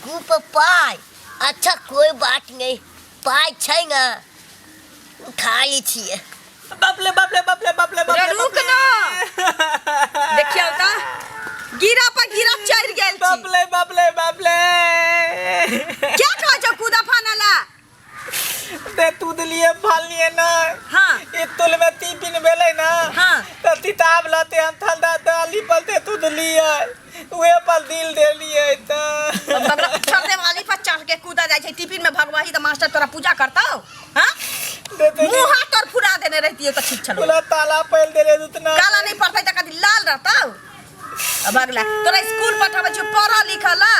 गु पर पाइ। अच्छा कोई बात नहीं, पाइ छै ना, उठा लै छियै। बाप रे बाप रे बाप रे बाप रे बाप रे रे। रुक ना, देखियौ त गिरा पर गिरा चढ़ि गेल छी। बाप रे बाप रे बाप रे। क्या कहै छौ कूदा फाना ला? ते तू दिलिए फालिए ना। हाँ। ई तुल में ती पिन भेलै ना। हाँ। त तिताब लते हम थल दा दाली पलते तू दिलिए उहे पर दिल देलिए त बगला चढ़ने वाली पर चढ़ के कूदा जाइ छै टिफिन में भगवाही त मास्टर तोरा पूजा करतौ। हाँ, देते मुंह हाथ तोर फुरा देने रहतियो त ठीक छलो। पूरा ताला पैल देले उतना। काला नहीं पड़तै त कथी लाल रहतौ? अब अगला तोरा स्कूल पठाबै छियौ पढ़ऽ लिखऽ ला,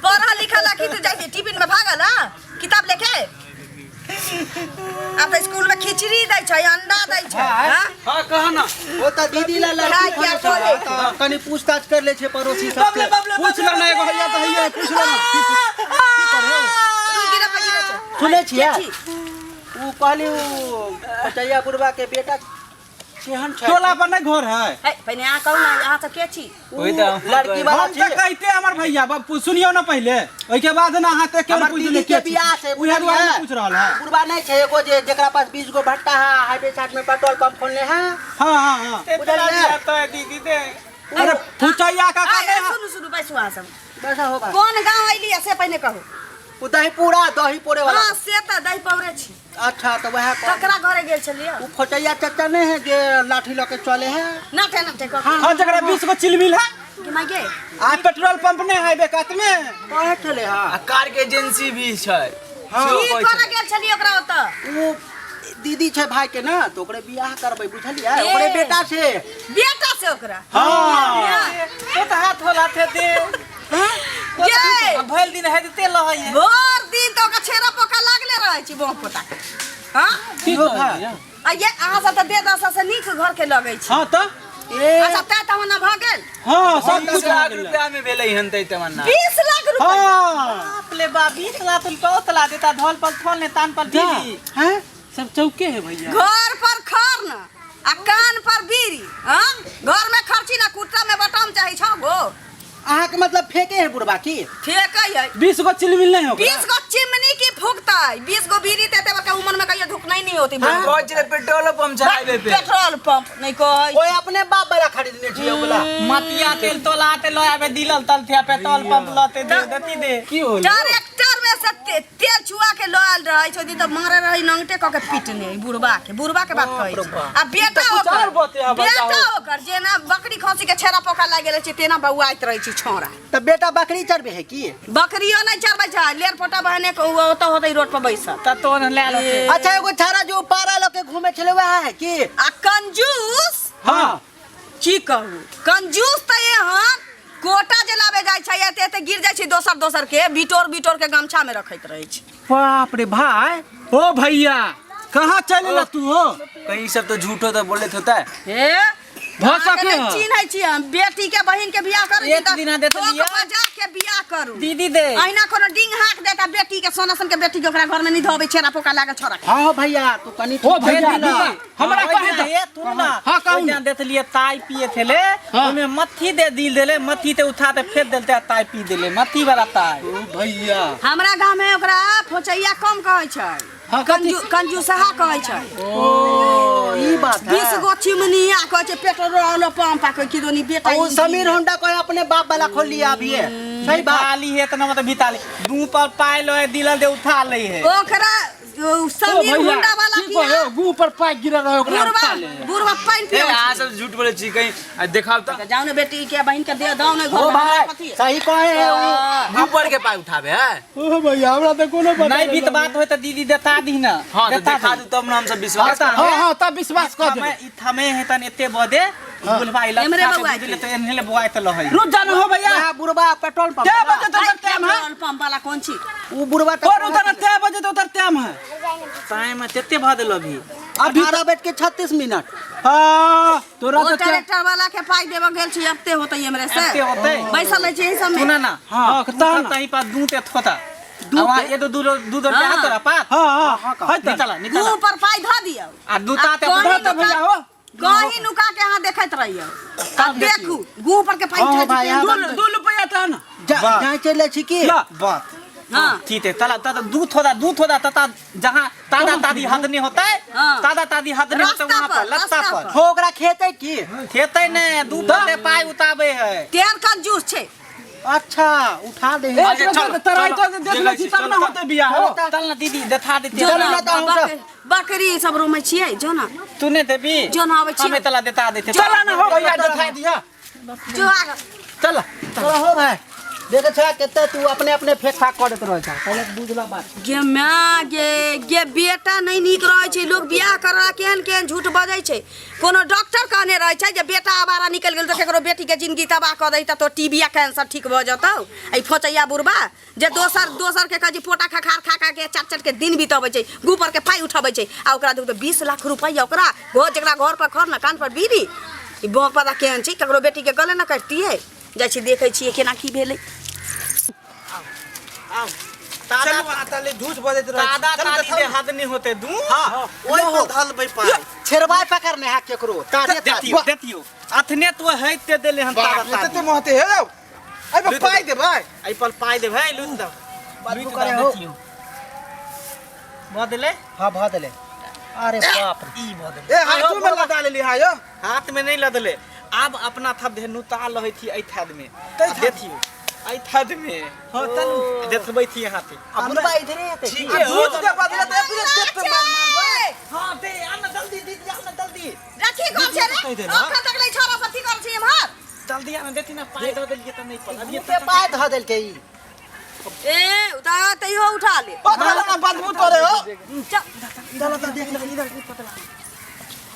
पढ़ऽ लिखऽ ला कि तू जाइ छी टिफिन में भागल? हाँ, किताब लेके। आब तऽ स्कूल में खिचड़ी दै छै, अंडा दै छै। हाँ? हाँ, कह ना। ओ तऽ दीदी ला लड़की क्या खोजै बोले? छै, तऽ कनि पूछताछ कर ले छै पड़ोसी सब बाप रे से। बाप रे। पूछ लो ना, एगो हैया तऽ हैया, पूछ लो ना। की की पढ़े? रुक, गिरा पर गिरा छै। सुनै छियै? के छी? ओ कहली ओ पचैया बुढ़वा के बेटा केहन छै? टोला पर नहीं घर है। हे, पहिने अहाँ कहू ना, अहाँ सब के छी? ओ लड़की वाला हम तऽ छी। कहते हमर भैया बापू, सुनियौ ना पहिले, ओहिके बाद ना अहाँ तऽ केहन हमर पूछ दीदी ले के बियाह छै, उहे दुआरे बुझलियै? ने पूछ रहल है। बुढ़वा नहीं छै एगो जे जेकरा पास 20 गो भट्टा है, हाईवे साइड में पेट्रोल पंप खोलने है। हाँ हाँ हाँ। ते तोरा बुझलियै? दिया तो है दीदी दे। अरे फुचैया का आय, का आय, सुनू सुनू, बैसू अहाँ सब। वैसा होगा। कोन गाँव अयली से पहिने कहू। ओ दही पूरा दही पोड़े वाला। हाँ, से तऽ दही पौरे छी। अच्छा, तऽ वएह कहू। ककरा घरे गेल छलियै? ओ फोचैया चचा नहीं है जे लाठी लऽ के चले है? नाटे नाटे कह। हाँ, जकरा 20 गो चिलमिल है। कि माय गे? आ पेट्रोल पंप नहीं है कात में। कहे छले? हाँ। आ कार के एजेंसी भी छै। की करऽ गेल छलियै ओकरा ओतऽ? ओ दीदी छै भाई के ना, तऽ ओकरे बियाह करबै, बुझलियै? ए। ओकरे बेटा छै। बेटा से ओकरा? हाँ। तो त हाथ होला थे दे। ये आ भइल दिन है ते लहै है। भोर दिन तऽ ओकरा छेरा पोका लागले रहै छै बोह पोता के। हाँ। की हो कहलियै? भाई। आ ये अहाँ सब तऽ दे दशा से नीक घर के लगै छी। हाँ तऽ। ए। अच्छा, तै तमन्ना भऽ गेल? हाँ, सब 20 कुछ लाख भऽ गेलै। रुपया में भेलै हन तै तमन्ना। 20 लाख रुपया? हाँ। बाप रे बाप, 20 लाख रुपया ओतला देता धोल पर थोल ने तान पर जा। दीदी। हैं? सब चौके है भैया। घर पर खर न आ कान पर बीड़ी। हाँ, घर में खर्ची ना कुर्ता में बटम चाही छौ गो। अहाँके मतलब फेके है बुढ़बा की? फेकै है। 20 गो चिलमिल नहीं होगा। 20 गो चिमनी की फूकतै, 20 गो बीड़ी ते एते बड़का उमर में कहियो धुकनाइ नहीं होती। हम कहै छलै पेट्रोल पंप छै हाईवे पे। पेट्रोल पंप नहीं कहै। ओए अपने बाप वाला खरीदने छियै ओ वाला। मतिया तेल तोला ते लय आबे दिलल तल थे पेट्रोल पंप लते दे दती दे। की होल? ट्रैक्टर में से तेल छुआ के लऽ आयल रहै छै, ओहि दिन तऽ मारे रहै नंगटे कऽ के पीटने ई बुढ़बा के, बुढ़बा के बात कहै छी। आ बेटा तऽ कुछ ओकर, और बात है भैया बेटा हो। ओकर जेना बकरी खसी के छेरा पोका लागि गेल छै तेना बौआइत रहै छै छौड़ा। तऽ बेटा बकरी चरबे है की? बकरियो नहि चरबै छै, लेर पोटा बहने के ओ ओतऽ होतै रोड पर बैसल। त तोन लए लते। अच्छा, एगो छाड़ा जो पारा लऽ के घूमे छलै वएह है की? आ कंजूस। हाँ। की कहू, कंजूस तऽ एहन कोटा जे लाबे जाइ छै एते एते गिर जाइ छै दोसर दोसर के बिटोर बिटोर के गमछा में रखैत रहै छै। बाप रे भाई। ओ भैया कहाँ चल गेला तू हो? कहीं सब तो झूठो तो बोलत होता है। हे, भऽ अहाँके सके नहि है। चिन्है छी हम, बेटी के बहिन के बियाह करू एक दिना देत लिअ। बजा के बियाह करू। दीदी दे। अहिना कोनो डिंग हाक देता बेटी के, सोना सन के बेटी के ओकरा घर में नहीं धोबै, छेरा पोका लागल छोरा के। हाँ भैया, तू कनि ओ भैया, ठीक दीदी, हमरा हाँ, कहे ओहि दे। दिना, ए, सुन ना। हाँ, कहू ओहि दिना ना। देखलियै ताय पिए छलै, हाँ। ओहिमे मत्थी दे दिल देले, मत्थी ते उठा ते फेंक देलते आ ताय पी देले, मत्थी वाला ताय। ओ भैया। हमरा गांव में ओकरा फोचैया कम कहै छै। हाँ, कथी? कंजूसहा कहै छै। ओ, ई बात है। 20 गो चिमनिया कहै छै, पेट्रोल पंप आ कहै कि दोनी बेटा आ ओ ई समीर होंडा कहे अपने बाप वाला खोल लिया अभी है। सही बात। भिताली है त न मतलब भिताली दू पर पाय लो दिलल दे उठा ले है। ओकरा ओ ओ समीर भैया, होंडा वाला की की कहे? गू पर पाइप गिरल रहे ओकरा बुढ़वा उठा ले। बुढ़वा पानि ए, पियबै अहाँ छै। सब झूठ बोलै छी कहीं आ देखाउ तऽ। जाउ ने बेटी के बहिन के दे दौ ने घर ओ में, हमरा भाई कथी है? सही कहे है उ। ऊपर के पाइ उठाबे है। ओ भैया, हमरा तऽ कोनो पता नहीं नहीं बीत बात होय त दीदी देता दी ना। हाँ तऽ देता देखा दी। दू तब ना हमसब विश्वास हाँ, करब। हाँ हाँ, तब विश्वास कर थमे देबै। ई थमे है तन एते बदे बुलवा इला एमरे बौआ बुझले त एनहेले बुआइ त लहै। रुक जाना हो भैया। वएह बुढ़वा पेट्रोल पंप कै वाला। बजे तो उधर टाइम है? पेट्रोल पंप वाला कौन छी? उ बुढ़वा और उधर कै बजे तो उधर टाइम है? टाइम तेते भ देलो अभी। अभी 18 बज के 36 मिनट। हाँ, तोरा ओ तो ट्रैक्टर वाला के पाई देबऽ गेल छी, एते होतै एमरे से। एते होतै। बैसल रहै छी एहि सब में। सुना ना। हाँ, तू कता ना? तही पर दू ते थोता। दू ते दू दू दू दू रुपया हाँ। तोरा पात। हाँ हाँ निकाला है निकाला। मुंह पर पाई धऽ दियौ। आ दू ता ते आ तो कोनी भैया हो। कहीं नुका के अहाँ देखैत रहियो। आ देखू गुह पर के पाइ हाँ, उठा भाई, जेतै। हाँ, दू दू रुपया था ना। जा चले छी की? ला। बात हाँ। ठीक है, तला तला दू थोड़ा, दू थोड़ा तता जहाँ तादा तादी हद नहीं होता है, हाँ। तादा तादी हद नहीं होता रास्ता वहाँ पर, पर, लत्ता रास्ता पर। पर। हो ओकरा खेतै की? खेते ने दू पते पाई उताबे है। तेहन कंजूस छै। अच्छा उठा दे। ए, अच्छा, चलो, तराई चलो, तो देख ले छी तब ना होते बियाह हो। चल ना दीदी देखा देती जो चलो ना, ना तो हम सब- बकरी सब रोमै छियै, जो ना। तू ने देबी? जो ना आबै छियै। हमें तला देता देते। चला ना हो भैया देखा दिया। जो आग। चल। चल हो भाई, देखे छा केते तू अपने अपने फेंक फाक करैत रहै छा, पहिले बुझला बात। गे माय गे, गे बेटा नहि नीक रहै छै, लोग बियाह करला केहन केहन झूठ बजै छै। कोनो डॉक्टर कहने रहै छै जे बेटा आवारा निकलि गेल तऽ केकरो बेटी के जिंदगी तबाह कऽ दै तऽ तोर टीबी आ कैंसर ठीक भऽ जेतौ। एहि फोचैया बुढ़बा जे दोसर दोसर के कहै छै पोटा खखार खा खा के चाट चाट के दिन बितबै छै, गू पर के पाइ उठबै छै आ ओकरा देखू तऽ 20 लाख रुपैआ ओकरा घर जकरा घर पर खर न कान पर बीड़ी। ई बौआ पता केहन छै, ककरो बेटी के गले न कटतियै। जाइ छी देखै छियै केना की भेलै। तादा चलू ताले झूठ बजैत रहै। तादा चलू तादी देखाउ। दे हद नहीं होते दू। हां, ओइ पर धलबै पाइ। छेरवाय पकड़ने है केकरो। तादे देतियो देतियो अथने तो है ते देले हम तादा बाप रे, तादी। तते महते हे जाउ। एहि पर पाइ देबै। एहि पर पाइ देबै, लूट दो। बदबू करे हो। भऽ देले? हां भऽ देले। अरे बाप रे। ई भऽ देले। ए हाथो में लदा लेली हा यो। हाथ में नहीं लदले। आब अपना थब दे नुता लहै थी एहि थाद में। तै थाद। देखियो एहि थाद में। हां तन देखबै थी हाथे। आ बुढ़बा इधरे हेतै। ठीक आ है। झूठ के बदले त एतने तेते मार मारबै। हां दे आ ना जल्दी दीदी, आ ना जल्दी। रखी घर छै रे। कहि देला। अखन तक नहि छोरा सब की करै छै एम्हर? जल्दी आ ना देती ना पाइ दऽ देलियै तऽ नहीं पता। मुँह पे पाय धऽ देलकै ई। ए उठा तैयो उठा ले। पता ना बदबू तोरे हो। चल। चल तऽ देख लेबै इधर।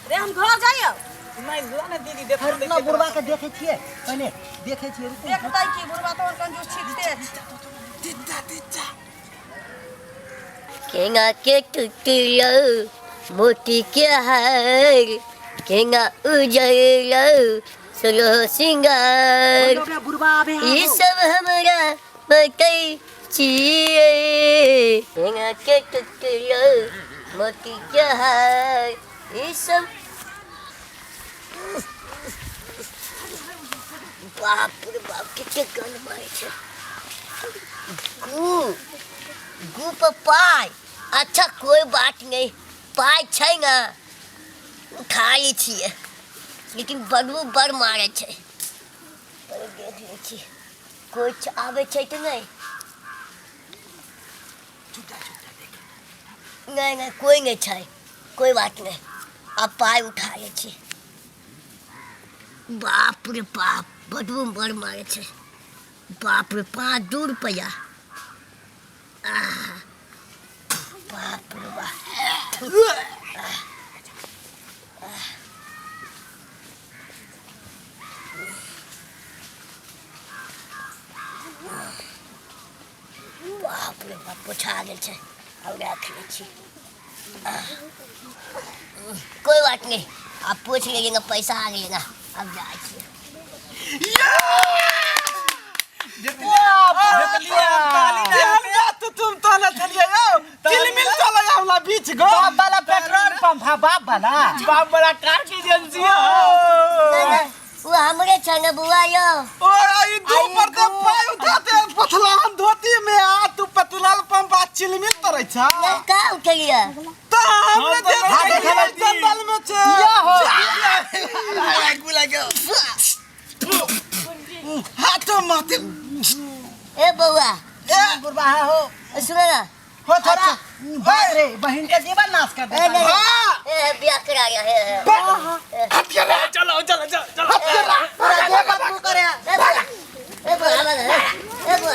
रे हम घर जाइयो। नहीं ला ना दीदी देखो अरे ना बुढ़बा के देखै छियै पहिले, देखै छियै रुकू। देखतै की बुढ़बा तोहर कंजूस छिकते। केंगा के टुटलो मोती के हार, केंगा उजलो सोलो सिंगार, ओकरा बुढ़बा आबे है। ई सब हमरा बतै छियै। केंगा के टुटलो मोती के हार, ई सब बाप रे बाप कते गन मारै छै। गू गू पर पाइ। अच्छा कोई बात नहीं, पाइ छै ना उठा लै छियै, लेकिन बदबू बड़ मारै छै। पहिले देख लै छी कोइ आबै छै तऽ नहि। नहीं नहीं कोई नहीं छै, कोई बात नहीं। अब पाइ उठा लै छी। बाप रे बाप बदबू बड़ मारै छै। बाप रे 5 2 रुपया। आह, बाप रे बाप। बाप रे बाप पोछा गेल छै। आब राख लै छी। कोई बात नहीं, अब पूछ लेंगे पैसा आ गेलेगा। अब जाइ छी। तुम तोले छलियै यौ, चिलमिल चलै आवला बीच गो। बाप वाला पेट्रोल पंप हा, बाप वाला। बाप वाला कार के एजेंसी हो। नहीं, नहीं, वो हमरे छै ने बुआ यो। ओ ई दू पर ते पाइ उठाते पथलान धोती में आ तू पेट्रोल पंप आ चिलमिल तरै छा। नहीं, का उठलियै? त हमने हाँ, देखा देखा जंगल में छे। या हो। हाथो माते। ए बउआ। ए बुढ़बा हा हो। सुनो ना। हो थोड़ा बाप रे बहिन के जीवन नाश कर ए, देता। नहीं, हां ए, बियाह करा गया है। चलो चलो चलो चलो।